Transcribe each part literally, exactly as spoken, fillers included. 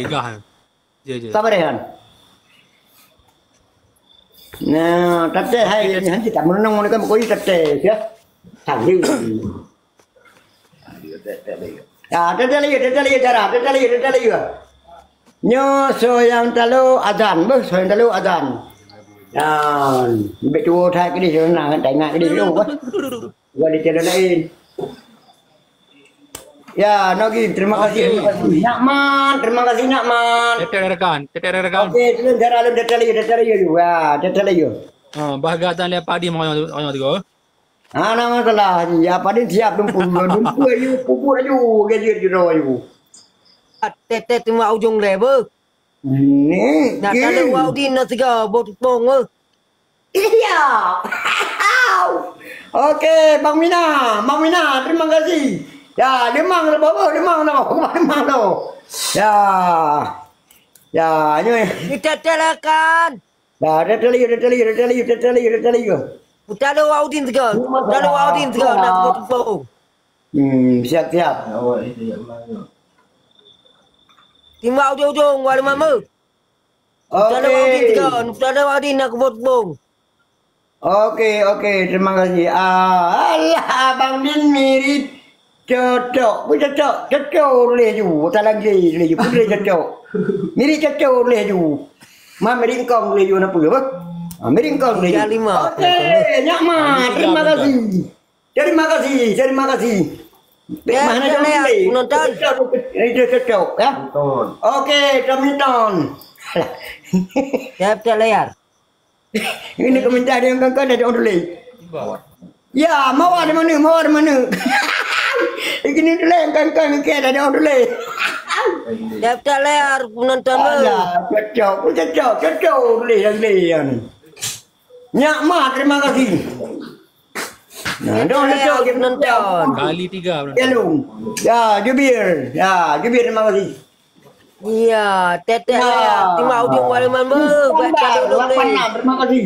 Gah. Ya, ya. Sabar, Rehan. Nah, teuntèe hai, han cit meunong-meunong kan, pokoknya teuntèe, ya. Tadi. Ya, teuntèe lagi, teuntèe lagi cara, teuntèe lagi, teuntèe lagi. Nyoe soe nyang talo azan, beuh, soe nyang talo azan. Dan, bèk tuwo that keudéh, soe na, teuingat keudéh, oh, beuh. Dua liter lain. Ya, Nogi, terima kasih, terima kasih. Nak Man, terima kasih, Nak Man. Tetek rekan, tetek rekan. Okey, terus cara lom tetek lagi, tetek lagi. Wah, tetek lagi. Ha, bah gata lé padi mau orang tiga. Ha, nama salah. Ya, padi siap dumpu, dumpu ayu, pupuk ayu, gaji jero ayu. Tetek terima ujung lé, beuh. Ni, nak taleuek Waudin na siga, bot pong, eh. Iya. Okey, Bang Mina. Bang Mina, terima kasih. Ya, limong leubeh, limong leubeh, limong leubeh. Ya. Ya, nyoe. Kita telakan. Ya, dia teli, dia teli, dia teli, dia teli, dia teli. Taleuek Waudin siga. Taleuek Waudin siga, nak bot pong. Hmm, siap, siap. Timbak ujong-ujong, Wali Mama. Okey. Taleuek Waudin siga, taleuek Waudin nak bot pong. Okey, okey, terima kasih. Ah, alah, Abang Din mirip cocok. Pun cocok, cocok lé ju. Talang lé ju, pun lé cocok. Mirip cocok lé ju. Ma mirip kong lé ju, napa, apa? Ah, mirip kong lé ju. Tiga lima. Okey, nyak ma, terima kasih. Terima kasih, terima kasih. Ya, mana ya, Tommy ya, ni? Penonton. Cocok, itu cocok, ya. Okey, Tommy Ton. Ya, betul, ya. Ini komentar dia yang kan ada orang tulis. Ya, mawar di mana? Mawar di mana? Ini tulis kan kan ada orang tulis. Ya, betul, ya, penonton. Alah, cocok, cocok, cocok tulis yang dia ni. Nyak ma, terima kasih. Nah, dah cocok kita penonton. Kali tiga, penonton. Ya, Lung. Ya, Jubir. Ya, Jubir, terima kasih. Iya, tetek ya. Terima ujung Wali Mama. Iskandar, lapan enam, terima kasih.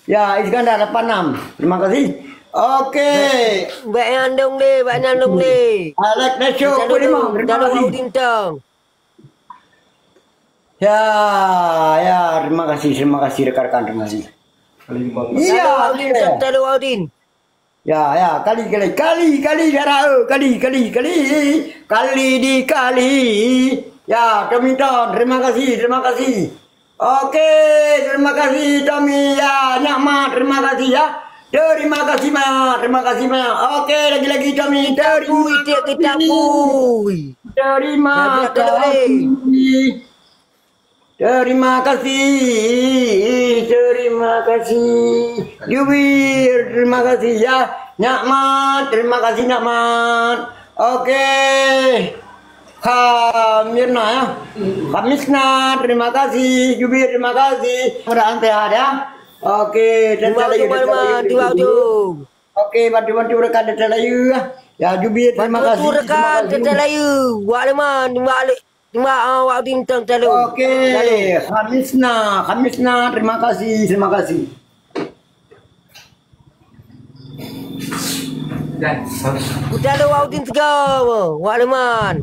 Ya, Iskandar, lapan enam. Terima kasih. Okey. Baik nyandung deh, baik nyandung deh. Alex Nesho, terima kasih. Ya, ya, terima kasih, terima kasih rekan-rekan, terima kasih. Iya, Waudin, ya. Talo Waudin. Ya, ya, kali, kali, kali, kali, cara, eh, kali, kali, kali, kali dikali. Ya, Tommy Ton, terima kasih, terima kasih. Okey, terima kasih, Tommy. Ya, nyak ma, terima kasih, ya. Terima kasih, ma. Terima kasih, ma. Okey, lagi-lagi, Tommy. Terima kasih. Terima kasih. Terima kasih. Terima kasih. Jubir, terima kasih, ya. Nyak ma, terima kasih, nyak ma. Okey. Kha Mirna, ya. Khamisna, terima kasih. Jubir, terima kasih. Mudah-mudahan sehat, ya. Okey, terima kasih. Okey, bantu-bantu rekan Teuteu Layu, ya. Ya, Jubir, terima kasih. Bantu rekan Teuteu Layu. Wak Leman, terima, ah, Wak Bintang Teuteu Layu. Okey, Khamisna, Khamisna, terima kasih, terima kasih. Udah ada Waudin tiga, Wak Leman.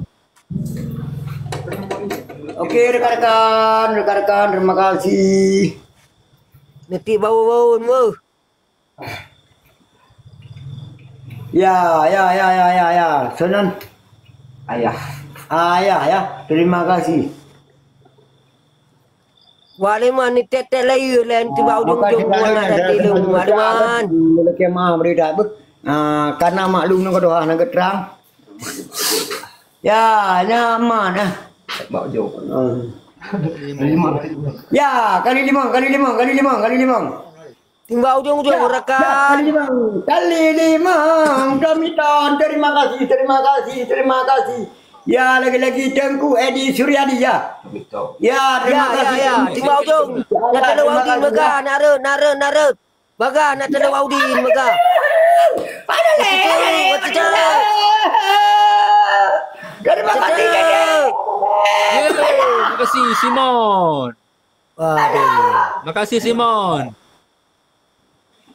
Okey, rekan-rekan, rekan-rekan, terima kasih. Netik bau-bau, weh. Ya, ya, ya, ya, ya, ya. Sonan. Ayah. Ayah, ya. Terima kasih. Wak Leman ni tetek layu lain tiba ujung-ujung buah nak tadi lu, Wak Leman. Lelaki mah beri dah, beuh. Ah, karena maklum nak doa nak terang. Ya, nyaman, ah. Mak Jo. Ah. Ya, kali lima, kali lima, kali lima, kali lima. Timbak ujung-ujung, ya, rekan. Ya, kali lima. Kali lima, Tommy Ton, terima kasih, terima kasih, terima kasih. Ya, lagi-lagi Tengku Edi Suryadi, ya. Betul. Ya, terima kasih. Ya, ya, ya. Timbak ujung. Ya, terima kasih, ya. Nak tolong Waudin, Mega, nak rot, nak rot, nak rot. Mega, nak tolong Waudin, Mega. Pada leh. Betul, betul. Terima kasih, ya. Yeay, terima kasih, Simon. Waduh. Terima kasih, Simon.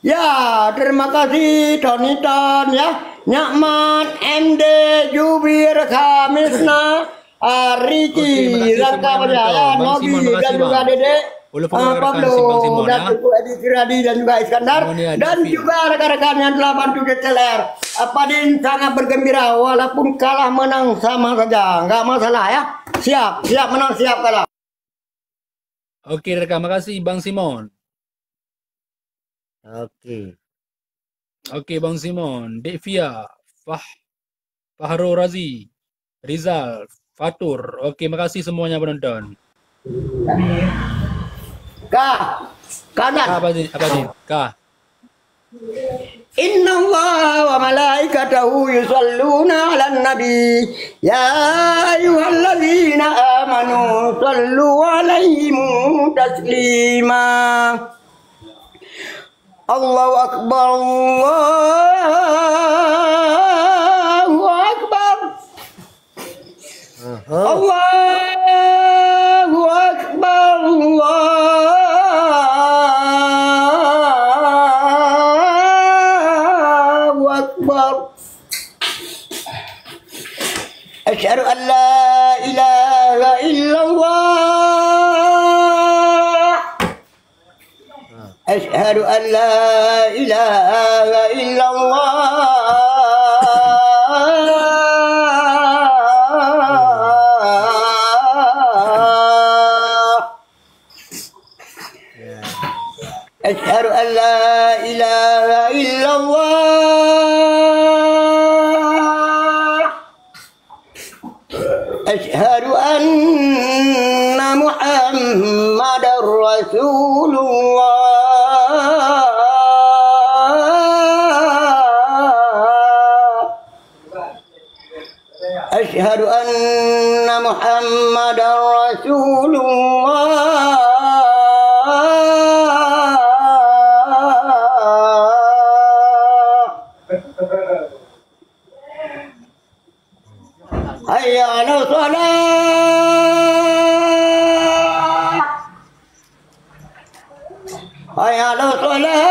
Ya, terima kasih, Tony Ton, ya. Nyak Man, M D, Jubir, Khamisna, Ah, Ricky, Oke, makasih Raka semua yang Bajaya, menonton. Bang Nobi, Simon, makasih, dan juga Bang. Dedek, Ulun follow ah, rekan Pablo, si Bang Simon, dan ya. Teungku Edi Kiradi, dan juga Iskandar, Moni dan Aditya. Juga rakan-rakan yang telah bantu di T L R. Ah, Padin sangat bergembira, walaupun kalah menang sama saja. Enggak masalah, ya. Siap, siap menang, siap kalah. Oke, rekan, makasih, Bang Simon. Oke. Oke, Bang Simon, Dek Fia, Fah-, Fahro Razi, Rizal, Fatur. Oke, makasih semuanya penonton. Ka. Ka, Ustaz. Ka, Pak Haji, Pak Haji. Ka. Innallaha wa malaikatahu yusalluna 'alan nabi. Ya ayyuhalladzina amanu sallu 'alaihi taslima. Allahu akbar, Allahu akbar. Aha. Allahu akbar, Allahu akbar. Asyhadu an la ilaha illallah. Asyhadu an la ilaha illallah. Asyhadu an la ilaha illallah. Asyhadu anna Muhammadar Rasulullah. Asyhadu anna Muhammadar Rasulullah. Hayya 'alas shalah. Hayya 'alas shalah.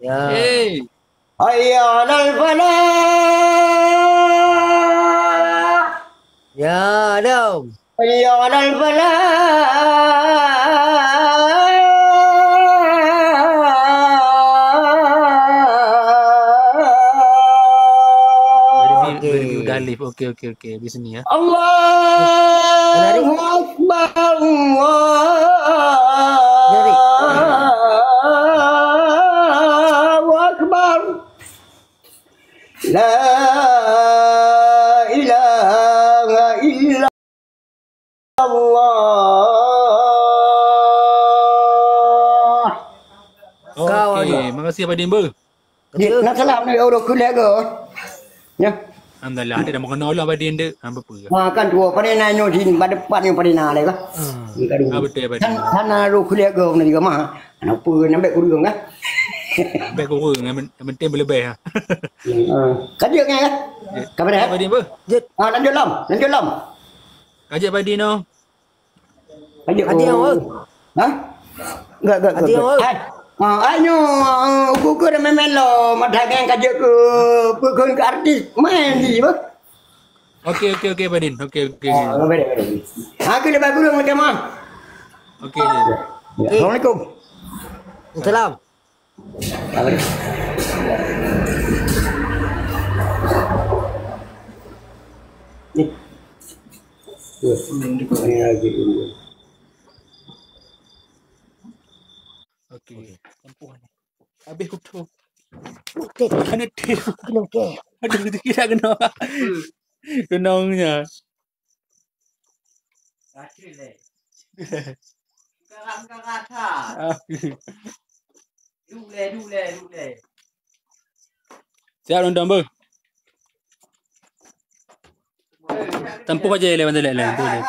Ya. Hei. Hayya 'alal falah. Ya, dong. Hayya 'alal falah. Beri, beri, beri alif. Oke, oke, oke. Di sini ya. Allahu Akbar. Allahu Akbar. La ilaha illallah. Oke, makasih Pak Din, beuh. Jeuet, na salam ni, ureueng kulek ke? Ya. Alhamdulillah, ada dah mengenal lah Pak Din tu. Ha, apa-apa. Ha, kan dua, pada na nyoe sini, pada depan nyoe pada na lagi, kan? Hmm. Ni kan dua. Ah, betul, Pak Din. Kan, kan na ureueng kulek ke, ni juga mah. Kenapa nambah kurang, kan? Nambah kurang, yang pen-, yang penting berlebih, ha. Ha. Ka jeuet nyan, kan? Jeuet. Ka bereh? Apa dia, apa? Jeuet. Ha, lanjut lom, lanjut lom. Ka jeuet Pak Din, oh. Ka jeuet, oh. Ha? Enggak, enggak, enggak, enggak. Hai. Ha, ai nyoe, ha, ukur-ukur dah main-main lom. Ada yang ka jeuet ke, peukon ke artis, main di, apa? Oke, oke, oke, Pak Din. Oke, oke. Ah, oke, oke, oke. Aku lepas gurung macam mana? Oke, ya. Ya, Assalamualaikum. Salam. Apa ni? Ni. Ya, ini lagi dulu. Oke. Tempuh ni. Habis kutu. Okey. Kena tip. Kena okey. Aduh, tu kira kena. Kenongnya. Kacil, eh. Karat-karat, ha. Ah. Dule, dule, dule. Siap, nonton, beuh. Tempuh aja, le, bantu, le, le, tempuh aja.